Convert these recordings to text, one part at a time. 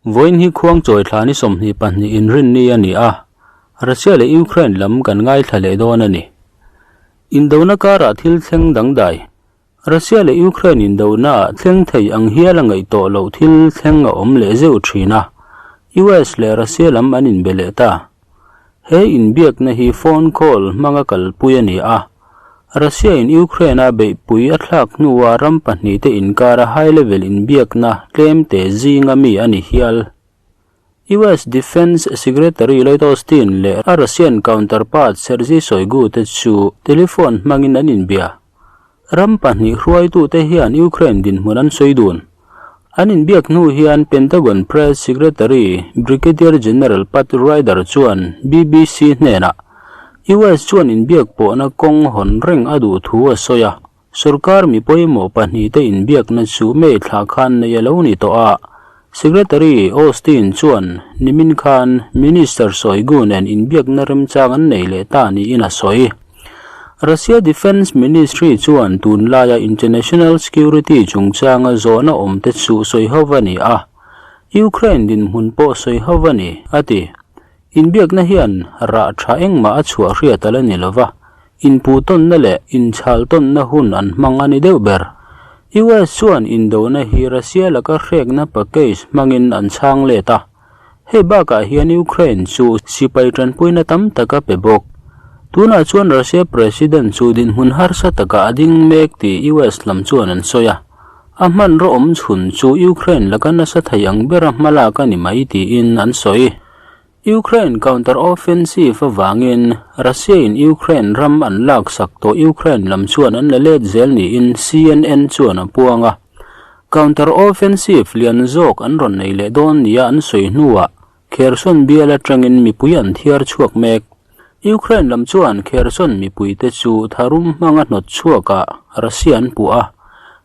Vawiin hi khuangchawi thla ni 22 inrinni a ni a, Russia leh Ukraine lam kan ngaithla leh dawn a ni. Indona karah thil thleng dangdai, Russia leh Ukraine indonaah thleng thei ang hial a ngaih tawh loh thil thleng a awm leh zeuh thin a, US leh Russia lam an inbe leh ta. He inbiakna hi phone call hmanga kalpui a ni a, Russia-in Ukraine-a beihpui a thlak hnua ram pahnihte inkara high level inbiakna tlemte zinga mi a ni hial. US Defence Secretary Lloyd Austin leh a Russian counterpart Sergei Shoigu te chu telephone hmangin an inbia. Ram pahnih hruaitute hian Ukraine dinhmun an sawi dun. An inbiak hnu hian Pentagon Press Secretary Brigadier General Pat Ryder chuan BBC hnenah US chuan inbiak pawhna kawng hawn reng a duh thu a sawi a, sorkar mi pawimawh pahnihte inbiakna chu May thla khan nei a lo ni tawh a. Secretary Austin chuan nimin khan Minister Shoigu nen inbiakna remchang an nei leh ta niin a sawi. Russia Defence Ministry chuan tunlaia international security chungchanga zawhna awmte chu sawi ho a ni a, Ukraine dinhmun pawh sawi ho a ni, a ti. Inbiakna hian rah tha engmah a chhuah hriat a la ni lova, inpuhtawnna leh inchhaltawnna hun an hmang a ni deuh ber. US chuan indona hi Russia laka hrekna package hmangin an chhang let a. Hei bakah hian Ukraine chu sipai tanpuina tam tak a pe bawk. Tunah chuan Russia President chu dinhmun harsa takah a ding mek tih US lam chuan an sawi a. A hmanraw awm chhun chu Ukraine laka nasa thei ang bera hmalak a ni mai tiin an sawi. Ukraine counter-offensive avangin Russia-in Ukraine ram an laksak tawh Ukraine lam chuan an la let zel niin CNN chuan a puang a. Counter offensive lian zawk an rawn nei leh dawn nia an sawi hnuah Kherson bial atangin mipui an thiar chhuak mek. Ukraine lam chuan Kherson mipuite chu tharum hmanga hnawt chhuakah Russia an puh a,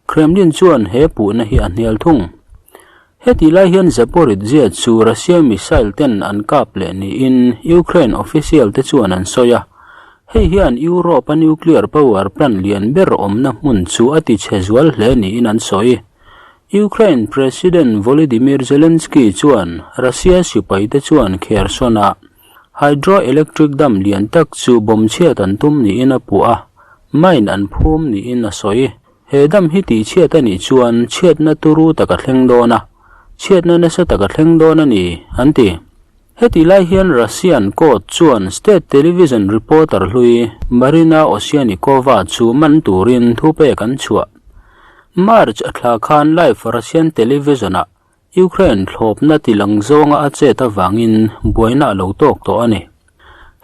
Kremlin chuan he puhna hi a hnial thung. Heti lai hian Zaporizhzhia chu Russia missile ten an kap leh niin Ukraine official te chuan an sawi a. Hei hian Europe-a nuclear power plant lian ber awmna hmun chu a tichhe zual hle niin an sawi. Ukraine President Volodymyr Zelensky chuan Russia sipaite chuan Kherson-a hydroelectric dam lian tak chu bomb chhiat an tum niin a puh a, mine an phum niin a sawi. He dam hi tihchhiat a nih chuan chhiatna turu tak a thleng dawn a, chhiatna nasa tak a thleng dawn a ni, an ti. Heti lai hian Russian court chuan state television reporter hlui Marina Ovsyannikova chu man turin thupek an chhuah. March thla khan live Russian television-ah Ukraine thlawpna tilang zawnga a chet avangin buaina a lo tawk tawh a ni.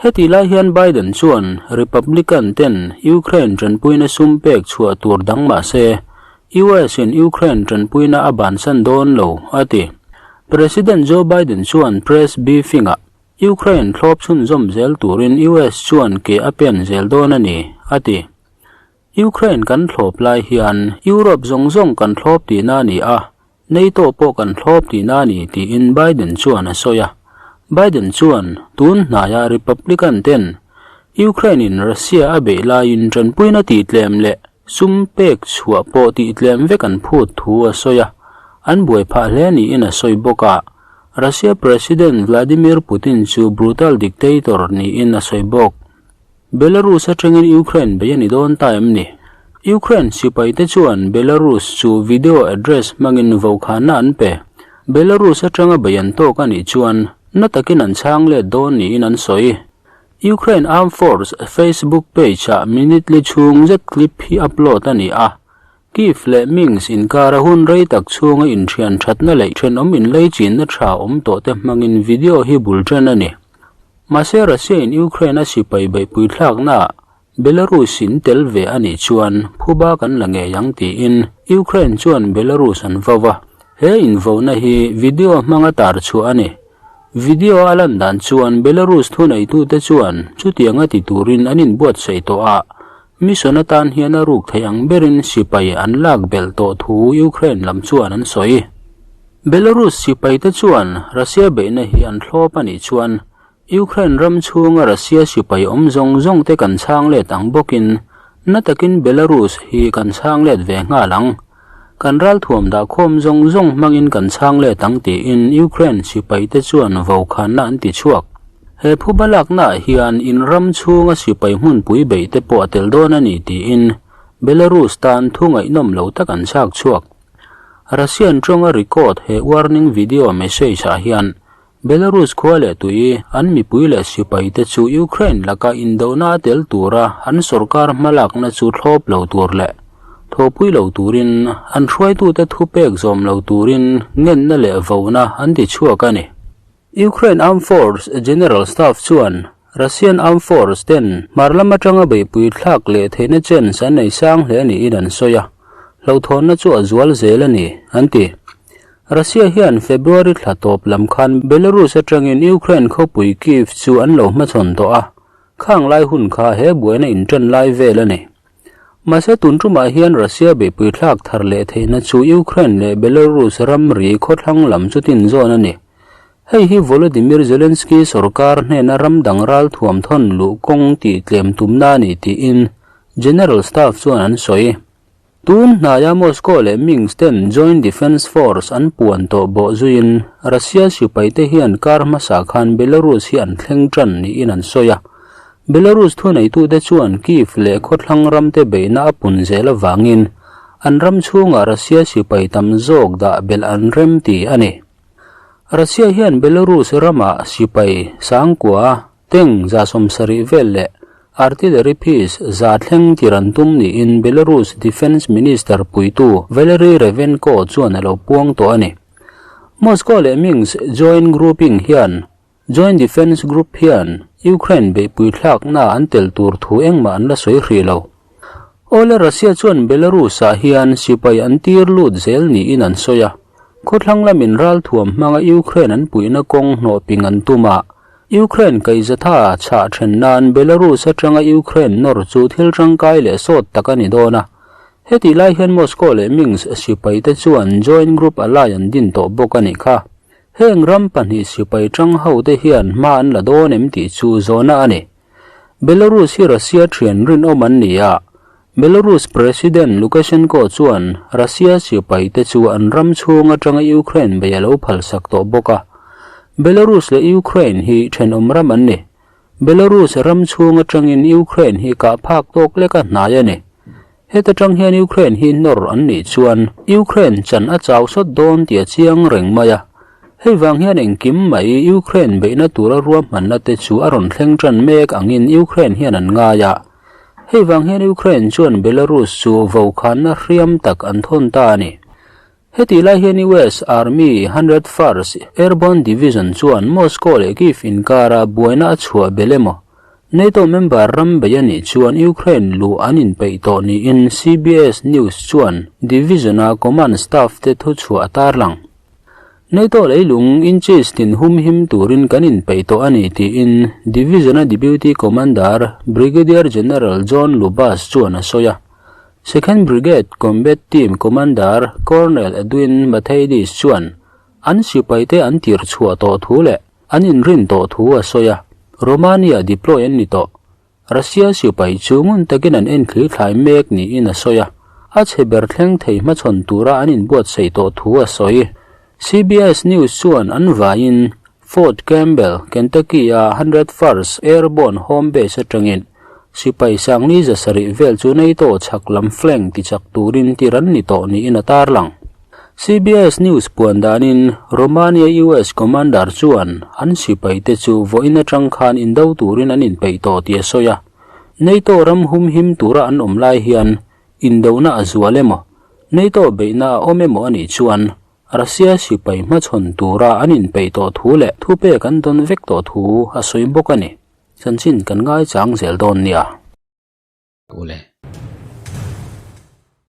Heti lai hian Biden chuan Republican ten Ukraine tanpuina sum pek chhuah tur dang mah se, US-in Ukraine tanpuina a bansan dawn lo, a ti. President Joe Biden chuan press briefing-ah Ukraine thlawp chhunzawm zel turin US chuan ke a pen zel dawn a ni, a ti. Ukraine kan thlawp lai hian Europe zawng zawng kan thlawp tihna a ni a, NATO pawh kan thlawp tihna a ni, tiin Biden chuan a sawi a. Biden chuan tun hnaiah Republican ten Ukraine-in Russia a beih laiin tanpuina tihtlem leh Sum pek chhuah pawh tih tlem vek an phut thu a sawi a, an buai phah hle niin a sawi bawk a. Russia President Vladimir Putin chu brutal dictator niin a sawi bawk. Belarus atangin Ukraine bei a ni dawn ta em ni? Ukraine sipaite chuan Belarus chu video address hmangin vaukhana an pe. Belarus atanga bei an tawk a nih chuan na takin an chhang let dawn niin an sawi. Ukraine Armed Force Facebook page-ah minute li chhung zet clip hi upload a ni a. Kyiv leh Minsk inkara hun rei tak chhunga inthian thatna leh thenawm inleichinna tha awm tawhte hmangin video hi bul ṭan a ni. Mahse Russia-in Ukraine a sipai beihpui thlaknaah Belarus in tel ve a nih chuan phuba kan la ngei ang tiin Ukraine chuan Belarus an vo a. He invohna hi video hmanga tar chhuah a ni. Video a lan dan chuan Belarus thuneitute chuan chutianga ti turin an inbuatsaih tawh a, mission atan hian a ruk theih ang berin sipai an lak belh tawh thu Ukraine lam chuan an sawi. Belarus sipaite chuan Russia beihna hi an thlawp a nih chuan Ukraine ram chhunga Russia sipai awm zawng zawng te kan chhang let ang bawkin na takin Belarus hi kan chhang let ve nghal ang. Kan ralthuam dahkhawm zawng zawng hmangin kan chhang let ang tiin Ukraine sipaite chuan vokhanna an ti chhuak. He phuba laknaah hian in ram chhunga sipai hmunpui beih te pawh a tel dawn a ni tiin Belarus tan thu ngaihnawm lo tak an chhak chhuak. Russian tawnga record he warning video message ah hian Belarus khua leh tui an mipui leh sipai te chu Ukraine laka indona a tel tura an sorkar hmalakna chu thlawp lo tur leh thawhpui lo turin an hruaitute thupek zawm lo turin ngenna leh vona an ti chhuak a ni. Ukraine Armed Force General Staff chuan Russian Armed Force ten hmar lam atanga beihpui thlak leh theihna chance an nei sang hle niin an sawi a, hlauhthawnna chu a zual zel a ni, an ti. Russia hian February thla tawp lam khan Belarus atangin Ukraine khawpui Kyiv chu an lo hmachhawn tawh a, khang lai hun kha he buaina intan lai vel a ni. Mahse tun tumah hian Russia beihpui thlak thar leh theihna chu Ukraine leh Belarus ramri khawthlang lam chu tinzawn a ni. Hei hi Volodymyr Zelensky sorkar hnena ram dang ralthuam thawn luh kawng tih tlem tumna a ni tiin General Staff chuan an sawi. Tun hnaia Moscow leh Minsk ten Joint Defence Force an puan tawh bawh zuiin Russia sipaite hian kar hmasa khan Belarus hi an thleng tan niin an sawi a. Belarus thuneitute chuan Kyiv leh khawthlang ramte beihna a pun zel avangin an ram chhungah Russia sipai tam zawk dah belh an rem ti a ni. Russia hian Belarus ramah sipai sangkua, tank 70 vel leh artillery piece za thleng tir an tum niin Belarus Defence Minister puitu Valery Revenko chuan a lo puang tawh a ni. Moscow leh Minsk joint grouping hian Joint Defence Group hian Ukraine beihpui thlakna an tel tur thu engmah an la sawi hrih lo. Awle Russia chuan Belarus-ah hian sipai an tir lut zel niin an sawi a, khawthlang lamin ralthuam hmanga Ukraine an puihna kawng hnawhping an tum a, Ukraine kaihzatha chhah then nan Belarus atanga Ukraine nawr chu thil tangkai leh sawt tak a ni dawn a. Hetih lai hian Moscow leh Minsk sipaite chuan Joint Group Ally an din tawh bawk a nih kha. Heng ram pahnih sipai tang hote hian hma an la dawn em tih chu zawhna a ni. Belarus hi Russia thian rinawm an ni a, Belarus President Lukashenko chuan Russia sipaite chu an ram chhung atanga Ukraine bei a lo phalsak tawh bawk a. Belarus leh Ukraine hi thenawm ram an ni. Belarus ram chhung atangin Ukraine hi kah phak tawk leka hnai a ni. Heta tang hian Ukraine hi nawr an nih chuan Ukraine chan a chau sawt dawn tih a chiang reng mai a. Hei vang hian engkim mai Ukraine beihna tura ruahmanna te chu a rawn thleng tan mek angin Ukraine hian an ngai a. Hei vang hian Ukraine chuan Belarus chu vokhanna hriam tak an thawn ta a ni. Hetih lai hian US Army 101st Airborne Division chuan Moscow leh Kyiv inkara buaina a chhuah belh emaw, NATO member ram bei a nih chuan Ukraine luh an inpeih tawh niin CBS News chuan division-a command staff te thuchhuah a tarlang. NATO leilung inches tin humhim turin kan inpeih tawh a ni tiin division-a deputy commander Brigadier General John Lubas chuan a sawi a. Second Brigade Combat Team Commander Colonel Edwin Mathaidis chuan an sipaite an tir chhuah tawh thu leh an inrin tawh thu a sawi a, Romania deploy an ni tawh. Russia sipai chu ngun takin an enthli thlai mek niin a sawi a, a chhe ber thleng thei hmachhawn tura an inbuatsaih tawh thu a sawi. CBS News chuan an vaiin Fort Campbell, Kentucky-a 101st Airborne Home Base atangin sipai sangni 700 vel chu NATO chhak lam flank tichak turin tir an ni tawh niin a tarlang. CBS News puan danin Romania US Commander chuan an sipaite chu vawiin atang khan indo turin an inpeih tawh tih a sawi a. NATO ram humhim tura an awm lai hian indona a zual emaw, NATO beihna a awm emaw a nih chuan Russia sipai hmachhawn tura an inpeih tawh thu leh thupek an dawn vek tawh thu a sawi bawk a ni. Chanchin kan ngaichang zel dawn nia. Ule.